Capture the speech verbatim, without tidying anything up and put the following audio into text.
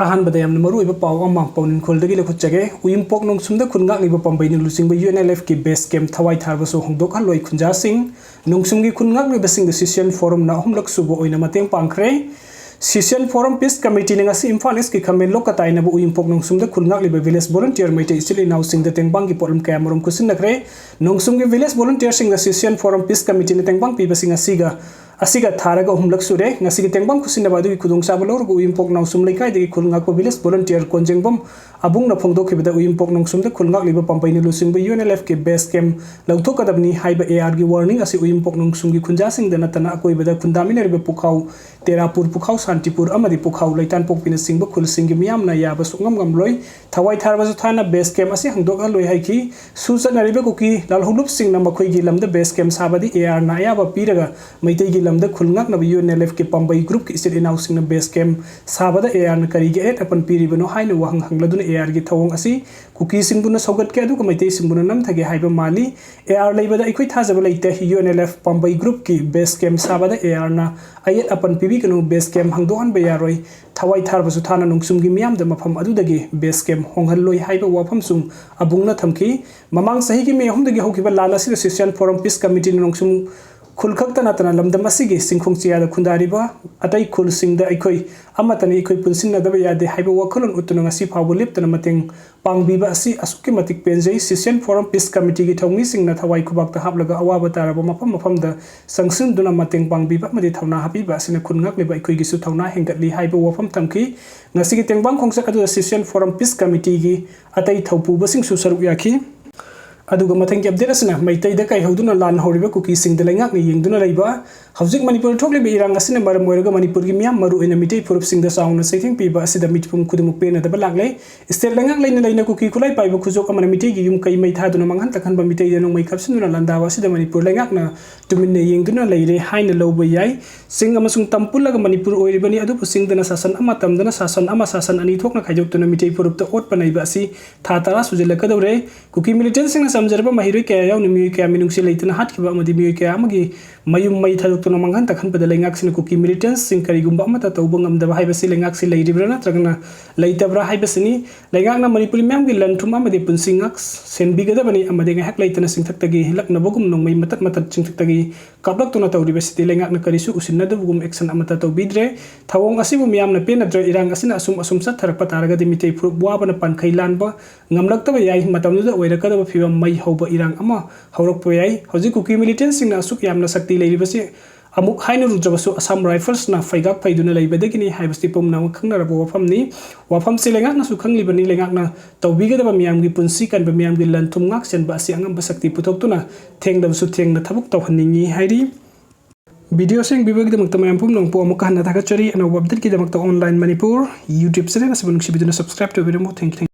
ꯑꯍꯥꯟꯕꯗ ꯌꯥꯝꯅ ꯃꯔꯨꯑꯣꯏꯕ ꯄꯥꯎ ꯑꯃ ꯄꯥꯎꯅꯤꯡꯈꯣꯜꯗꯒꯤ ꯂꯧꯈꯠꯆꯒꯦ꯫ ꯎꯌꯨꯝꯄꯣꯛ ꯅꯣꯡꯁꯨꯝꯗ ꯈꯨꯟ ꯉꯥꯛꯂꯤꯕ ꯄꯥꯝꯕꯩꯅ ꯂꯨꯆꯤꯡꯕ UNLF ꯀꯤ base camp ꯊꯋꯥꯏ ꯊꯥꯔꯕꯁꯨ ꯍꯣꯡꯗꯣꯛꯍꯜꯂꯣꯏ ꯈꯨꯟꯖꯥꯁꯤꯡ꯫ ꯅꯣꯡꯁꯨꯝꯒꯤ ꯈꯨꯟ ꯉꯥꯛꯂꯤꯕꯁꯤꯡꯗ Session Forum ꯅ ꯑꯍꯨꯝꯂꯛ ꯁꯨꯕ ꯑꯣꯏꯅ ꯃꯇꯦꯡ ꯄꯥꯡꯈ꯭ꯔꯦ꯫ Session Forum Peace Committee ꯅ ꯉꯁꯤ ꯏꯝꯐꯥꯜ East ꯀꯤ ꯈꯥꯃꯦꯟꯂꯣꯛꯀ ꯇꯥꯏꯅꯕ ꯎꯌꯨꯝꯄꯣꯛ ꯅꯣꯡꯁꯨꯝꯗ ꯈꯨꯟ ꯉꯥꯛꯂꯤꯕ village volunteer ꯃꯩꯇꯩ ꯏꯆꯤꯜ ꯏꯅꯥꯎꯁꯤꯡꯗ ꯇꯦꯡꯕꯥꯡꯒꯤ ꯄꯣꯠꯂꯝ ꯀꯌꯥꯃꯔꯨꯝ ꯈꯨꯠꯁꯤꯟꯅꯈ꯭ꯔꯦ꯫ ꯅꯣꯡꯁꯨꯝꯒꯤ village volunteer ꯁꯤꯡꯅ Session Forum Peace Committee ꯅ ꯇꯦꯡꯕꯥꯡ ꯄꯤꯕꯁꯤꯡ ꯑꯁꯤꯒ ꯑꯁꯤꯒ ꯊꯥꯔꯒ ꯑꯍꯨꯝꯂꯛ ꯁꯨꯔꯦ꯫ ꯉꯁꯤꯒꯤ ꯇꯦꯡꯕꯥꯡ ꯈꯨꯠꯁꯤꯟꯅꯕ ꯑꯗꯨꯒꯤ ꯈꯨꯗꯣꯡꯆꯥꯕ ꯂꯧꯔꯒ ꯎꯌꯨꯝꯄꯣꯛ ꯅꯥꯎꯁꯨꯝ ꯂꯩꯀꯥꯏꯗꯒꯤ ꯈꯨꯜ ꯉꯥꯛꯄ village volunteer ꯀꯣꯟꯖꯦꯡꯕꯝ ꯑꯕꯨꯡꯅ ꯐꯣꯡꯗꯣꯛꯈꯤꯕꯗ, ꯎꯌꯨꯝꯄꯣꯛ ꯅꯣꯡꯁꯨꯝꯗ ꯈꯨꯜ ꯉꯥꯛꯂꯤꯕ ꯄꯥꯝꯕꯩꯅ ꯂꯨꯆꯤꯡꯕ UNLF ꯀꯤ base camp ꯂꯧꯊꯣꯛꯀꯗꯕꯅꯤ ꯍꯥꯏꯕ AR ꯒꯤ warning ꯑꯁꯤ ꯎꯌꯨꯝꯄꯣꯛ ꯅꯣꯡꯁꯨꯝꯒꯤ ꯈꯨꯟꯖꯥꯁꯤꯡꯗ ꯅꯠꯇꯅ ꯑꯀꯣꯏꯕꯗ ꯈꯨꯟꯗꯥꯃꯤꯟꯅꯔꯤꯕ ꯄꯨꯈꯥꯎ ꯇꯦꯔꯥꯄꯨꯔ, ꯄꯨꯈꯥꯎ ꯁꯥꯟꯇꯤꯄꯨꯔ ꯑꯃꯗꯤ ꯄꯨꯈꯥꯎ ꯂꯩꯇꯥꯟꯄꯣꯛꯄꯤꯅꯆꯤꯡꯕ ꯈꯨꯜꯁꯤꯡꯒꯤ ꯃꯤꯌꯥꯝꯅ ꯌꯥꯕ ꯁꯨꯡꯉꯝ ꯉꯝꯂꯣꯏ꯫ ꯊꯋꯥꯏ ꯊꯥꯔꯕꯁꯨ ꯊꯥꯅ base camp ꯑꯁꯤ ꯍꯥꯡꯗꯣꯛꯍꯜꯂꯣꯏ ꯍꯥꯏꯈꯤ꯫ ꯁꯨ ꯆꯠꯅꯔꯤꯕ ꯀꯨꯀꯤ ꯂꯥꯜꯍꯧꯂꯨꯞꯁꯤꯡꯅ ꯃꯈꯣꯏꯒꯤ ꯂꯝꯗ base camp ꯁꯥꯕꯗꯤ AR ꯅ ꯑꯌꯥꯕ ꯄꯤꯔꯒ ꯃꯩꯇꯩꯒꯤ ꯂꯝꯗ ꯈꯨꯜ ꯉꯥꯛꯅꯕ UNLF ꯀꯤ ꯄꯥꯝꯕꯩ group ꯀꯤ ꯏꯆꯤꯜ ꯏꯅꯥꯎꯁꯤꯡꯅ base camp ꯁꯥꯕꯗ AR ꯅ ꯀꯔꯤꯒꯤ ꯑꯌꯦꯠ ꯑꯄꯟ ꯄꯤꯔꯤꯕꯅꯣ ꯍꯥꯏꯅ ꯋꯥꯍꯪ ꯍꯪꯂꯗꯨꯅ AR ꯒꯤ ꯊꯧꯑꯣꯡ ꯑꯁꯤ ꯀꯨꯀꯤꯁꯤꯡꯕꯨꯅ ꯁꯧꯒꯠꯀꯦ ꯑꯗꯨꯒ ꯃꯩꯇꯩꯁꯤꯡꯕꯨꯅ ꯅꯝꯊꯒꯦ ꯍꯥꯏꯕ ꯃꯥꯜꯂꯤ꯫ AR ꯂꯩꯕꯗ ꯑꯩꯈꯣꯏ ꯊꯥꯖꯕ ꯂꯩꯇꯦ꯫ UNLF ꯄꯥꯝꯕꯩ group ꯀꯤ base camp ꯁꯥꯕꯗ AR ꯅ ꯑꯌꯦꯠ ꯑꯄꯟ ꯄꯤꯕꯤꯒꯅꯨ, base camp ꯍꯥꯡꯗꯣꯛꯍꯟꯕ ꯌꯥꯔꯣꯏ꯫ ꯊꯋꯥꯏ ꯊꯥꯔꯕꯁꯨ ꯊꯥꯅ ꯅꯣꯡꯁꯨꯝꯒꯤ ꯃꯤꯌꯥꯝꯗ ꯃꯐꯝ ꯑꯗꯨꯗꯒꯤ base camp ꯍꯣꯡꯍꯜꯂꯣꯏ ꯍꯥꯏꯕ ꯋꯥꯐꯝꯁꯨ ꯑꯕꯨꯡꯅ ꯊꯝꯈꯤ꯫ ꯃꯃꯥꯡ ꯆꯍꯤꯒꯤ ꯃꯦ ꯑꯍꯨꯝꯗꯒꯤ ꯍꯧꯈꯤꯕ ꯂꯥꯟ ꯑꯁꯤꯗ Session Forum Peace Committee ꯅ ꯅꯣꯡꯁꯨꯝ ꯈꯨꯜ ꯈꯛꯇ ꯅꯠꯇꯅ ꯂꯝꯗꯝ ꯑꯁꯤꯒꯤ ꯆꯤꯡꯈꯣꯡ ꯆꯤꯌꯥꯗ ꯈꯨꯟꯗꯥꯔꯤꯕ ꯑꯇꯩ ꯈꯨꯜꯁꯤꯡꯗ ꯑꯩꯈꯣꯏ ꯑꯃꯠꯇꯅꯤ, ꯑꯩꯈꯣꯏ ꯄꯨꯟꯁꯤꯟꯅꯗꯕ ꯌꯥꯗꯦ ꯍꯥꯏꯕ ꯋꯥꯈꯜꯂꯣꯟ ꯎꯠꯇꯨꯅ ꯉꯁꯤ ꯐꯥꯎꯕ ꯂꯦꯞꯇꯅ ꯃꯇꯦꯡ ꯄꯥꯡꯕꯤꯕ ꯑꯁꯤ ꯑꯁꯨꯛꯀꯤ ꯃꯇꯤꯛ ꯄꯦꯟꯖꯩ꯫ Session Forum Peace Committee ꯒꯤ ꯊꯧꯃꯤꯁꯤꯡꯅ ꯊꯋꯥꯏ ꯈꯨꯕꯥꯛꯇ ꯍꯥꯞꯂꯒ ꯑꯋꯥꯕ ꯇꯥꯔꯕ ꯃꯐꯝ ꯃꯐꯝꯗ ꯆꯪꯁꯤꯟꯗꯨꯅ ꯃꯇꯦꯡ ꯄꯥꯡꯕꯤꯕ ꯑꯃꯗꯤ ꯊꯧꯅꯥ ꯍꯥꯞꯄꯤꯕ ꯑꯁꯤꯅ ꯈꯨꯟ ꯉꯥꯛꯂꯤꯕ ꯑꯩꯈꯣꯏꯒꯤꯁꯨ ꯊꯧꯅꯥ ꯍꯦꯟꯒꯠꯂꯤ ꯍꯥꯏꯕ ꯋꯥꯐꯝ ꯊꯝꯈꯤ꯫ ꯉꯁꯤꯒꯤ ꯇꯦꯡꯕꯥꯡ ꯈꯣꯡꯆꯠ ꯑꯗꯨꯗ Session Forum Peace Committee ꯒꯤ ꯑꯇꯩ ꯊꯧꯄꯨꯕꯁꯤꯡꯁꯨ ꯁꯔꯨꯛ ꯌꯥꯈꯤ꯫ ꯑꯗꯨꯒ ꯃꯊꯪꯒꯤ update ꯑꯁꯤꯅ ꯃꯩꯇꯩꯗ ꯀꯥꯏꯍꯧꯗꯨꯅ ꯂꯥꯟ ꯍꯧꯔꯤꯕ ꯀꯨꯀꯤꯁꯤꯡꯗ ꯂꯩꯉꯥꯛꯅ ꯌꯦꯡꯗꯨꯅ ꯂꯩꯕ꯫ ꯍꯧꯖꯤꯛ ꯃꯅꯤꯄꯨꯔꯗ ꯊꯣꯛꯂꯤꯕ ꯏꯔꯥꯡ ꯑꯁꯤꯅ ꯃꯔꯝ ꯑꯣꯏꯔꯒ ꯃꯅꯤꯄꯨꯔꯒꯤ ꯃꯤꯌꯥꯝ, ꯃꯔꯨꯑꯣꯏꯅ ꯃꯤꯇꯩ ꯐꯨꯔꯨꯞꯁꯤꯡꯗ ꯆꯥꯎꯅ ꯆꯩꯊꯦꯡ ꯄꯤꯕ ꯑꯁꯤꯗ ꯃꯤꯄꯨꯝ ꯈꯨꯗꯤꯡꯃꯛ ꯄꯦꯟꯅꯗꯕ ꯂꯥꯛꯂꯦ꯫ State ꯂꯩꯉꯥꯛ ꯂꯩꯅ ꯂꯩꯅ ꯀꯨꯀꯤ ꯈꯨꯠꯂꯥꯏ ꯄꯥꯏꯕ ꯈꯨꯖꯣꯞ ꯑꯃꯅ ꯃꯤꯇꯩꯒꯤ ꯌꯨꯝ ꯀꯩ ꯃꯩ ꯊꯥꯗꯨꯅ ꯃꯥꯡꯍꯟ ꯇꯥꯛꯍꯟꯕ, ꯃꯤꯇꯩꯗ ꯅꯣꯡꯃꯩ ꯀꯥꯞꯁꯤꯟꯗꯨꯅ ꯂꯥꯟꯗꯥꯕ ꯑꯁꯤꯗ ꯃꯅꯤꯄꯨꯔ ꯂꯩꯉꯥꯛꯅ ꯇꯨꯃꯤꯟꯅ ꯌꯦꯡꯗꯨꯅ ꯂꯩꯔꯦ ꯍꯥꯏꯅ ꯂꯧꯕ ꯌꯥꯏ꯫ ꯆꯤꯡ ꯑꯃꯁꯨꯡ ꯇꯝ ꯄꯨꯜꯂꯒ ꯃꯅꯤꯄꯨꯔ ꯑꯣꯏꯔꯤꯕꯅꯤ, ꯑꯗꯨꯕꯨ ꯆꯤꯡꯗꯅ ꯁꯥꯁꯟ ꯑꯃ, ꯇꯝꯗꯅ ꯁꯥꯁꯟ ꯑꯃ, ꯁꯥꯁꯟ ꯑꯅꯤ ꯊꯣꯛꯅ ꯈꯥꯏꯗꯣꯛꯇꯨꯅ ꯃꯤꯇꯩ ꯐꯨꯔꯨꯞꯇ ꯑꯣꯠꯄ ꯅꯩꯕ ꯑꯁꯤ ꯊꯥ ꯇꯔꯥ ꯁꯨꯖꯤꯜꯂꯛꯀꯗꯧꯔꯦ꯫ ꯀꯨꯀꯤ militantꯁꯤꯡꯅ ꯆꯝꯖꯔꯕ ꯃꯍꯩꯔꯣꯏ ꯀꯌꯥ ꯌꯥꯎꯅ ꯃꯤꯑꯣꯏ ꯀꯌꯥ ꯃꯤꯅꯨꯡꯁꯤ ꯂꯩꯇꯅ ꯍꯥꯠꯈꯤꯕ ꯑꯃꯗꯤ ꯃꯤꯑꯣꯏ ꯀꯌꯥ ꯑꯃꯒꯤ ꯃꯌꯨꯝ ꯃꯩ ꯊꯥꯗꯣꯛꯇꯨꯅ ꯃꯥꯡꯍꯟ ꯇꯥꯛꯍꯟꯕꯗ ꯂꯩꯉꯥꯛꯁꯤꯅ ꯀꯨꯀꯤ militants ꯁꯤꯡ ꯀꯔꯤꯒꯨꯝꯕ ꯑꯃꯠꯇ ꯇꯧꯕ ꯉꯝꯗꯕ ꯍꯥꯏꯕꯁꯤ ꯂꯩꯉꯥꯛꯁꯤ ꯂꯩꯔꯤꯕ꯭ꯔꯥ ꯅꯠꯇ꯭ꯔꯒꯅ ꯂꯩꯇꯕ꯭ꯔꯥ ꯍꯥꯏꯕꯁꯤꯅꯤ꯫ ꯂꯩꯉꯥꯛꯅ ꯃꯅꯤꯄꯨꯔꯤ ꯃꯤꯌꯥꯝꯒꯤ ꯂꯟ ꯊꯨꯝ ꯑꯃꯗꯤ ꯄꯨꯟꯁꯤ ꯉꯥꯛ ꯁꯦꯟꯕꯤꯒꯗꯕꯅꯤ ꯑꯃꯗꯤ ꯉꯥꯏꯍꯥꯛ ꯂꯩꯇꯅ ꯆꯤꯡꯊꯛꯇꯒꯤ ꯍꯤꯜꯂꯛꯅꯕꯒꯨꯝ ꯅꯣꯡꯃꯩ ꯃꯇꯠ ꯃꯇꯠ ꯆꯤꯡꯊꯛꯇꯒꯤ ꯀꯥꯞꯂꯛꯇꯨꯅ ꯇꯧꯔꯤꯕꯁꯤꯗꯤ ꯂꯩꯉꯥꯛꯅ ꯀꯔꯤꯁꯨ ꯎꯁꯤꯟꯅꯗꯕꯒꯨꯝ action ꯑꯃꯠꯇ ꯇꯧꯕꯤꯗ꯭ꯔꯦ꯫ ꯊꯧꯑꯣꯡ ꯑꯁꯤꯕꯨ ꯃꯤꯌꯥꯝꯅ ꯄꯦꯟꯅꯗ꯭ꯔꯦ꯫ ꯏꯔꯥꯡ ꯑꯁꯤꯅ ꯑꯁꯨꯝ ꯑꯁꯨꯝ ꯆꯠꯊꯔꯛꯄ ꯇꯥꯔꯒꯗꯤ ꯃꯤꯇꯩ ꯐꯨꯔꯨꯞ ꯋꯥꯕꯅ ꯄꯥꯟꯈꯩ ꯂꯥꯟꯕ ꯉꯝꯂꯛꯇꯕ ꯌꯥꯏ꯫ ꯃꯇꯝꯗꯨꯗ ꯑꯣꯏꯔꯛꯀꯗꯕ ꯐꯤꯕꯝ ꯃꯩ ꯍꯧꯕ ꯏꯔꯥꯡ ꯑꯃ ꯍꯧꯔꯛꯄ ꯌꯥꯏ꯫ ꯍꯧꯖꯤꯛ ꯀꯨꯀꯤ militants ꯁꯤꯡꯅ ꯑꯁꯨꯛ ꯌꯥꯝꯅ ꯁꯛꯇꯤ ꯂꯩꯔꯤꯕꯁꯤ ꯑꯃꯨꯛ ꯍꯥꯏꯅꯔꯨꯗ꯭ꯔꯕꯁꯨ Assam Rifles ꯅ ꯐꯩꯒꯥꯛ ꯐꯩꯗꯨꯅ ꯂꯩꯕꯗꯒꯤꯅꯤ ꯍꯥꯏꯕꯁꯤ ꯄꯨꯝꯅꯃꯛ ꯈꯪꯅꯔꯕ ꯋꯥꯐꯝꯅꯤ꯫ ꯋꯥꯐꯝꯁꯤ ꯂꯩꯉꯥꯛꯅꯁꯨ ꯈꯪꯂꯤꯕꯅꯤ꯫ ꯂꯩꯉꯥꯛꯅ ꯇꯧꯕꯤꯒꯗꯕ ꯃꯤꯌꯥꯝꯒꯤ ꯄꯨꯟꯁꯤ ꯀꯟꯕ, ꯃꯤꯌꯥꯝꯒꯤ ꯂꯟ ꯊꯨꯝ ꯉꯥꯛ ꯁꯦꯟꯕ ꯑꯁꯤ ꯑꯉꯝꯕ ꯁꯛꯇꯤ ꯄꯨꯊꯣꯛꯇꯨꯅ ꯊꯦꯡꯂꯕꯁꯨ ꯊꯦꯡꯅ ꯊꯕꯛ ꯇꯧꯍꯟꯅꯤꯡꯏ ꯍꯥꯏꯔꯤ꯫ Video ꯁꯤ ꯌꯦꯡꯕꯤꯕꯒꯤꯗꯃꯛꯇ ꯃꯌꯥꯝ ꯄꯨꯝꯅꯃꯛꯄꯨ ꯑꯃꯨꯛꯀ ꯍꯟꯅ ꯊꯥꯒꯠꯆꯔꯤ꯫ ꯑꯅꯧꯕ update ꯀꯤꯗꯃꯛꯇ Online Manipur YouTube channel ꯑꯁꯤꯕꯨ ꯅꯨꯡꯁꯤꯕꯤꯗꯨꯅ subscribe ꯇꯧꯕꯤꯔꯝꯃꯨ꯫ Thank you, thank you꯫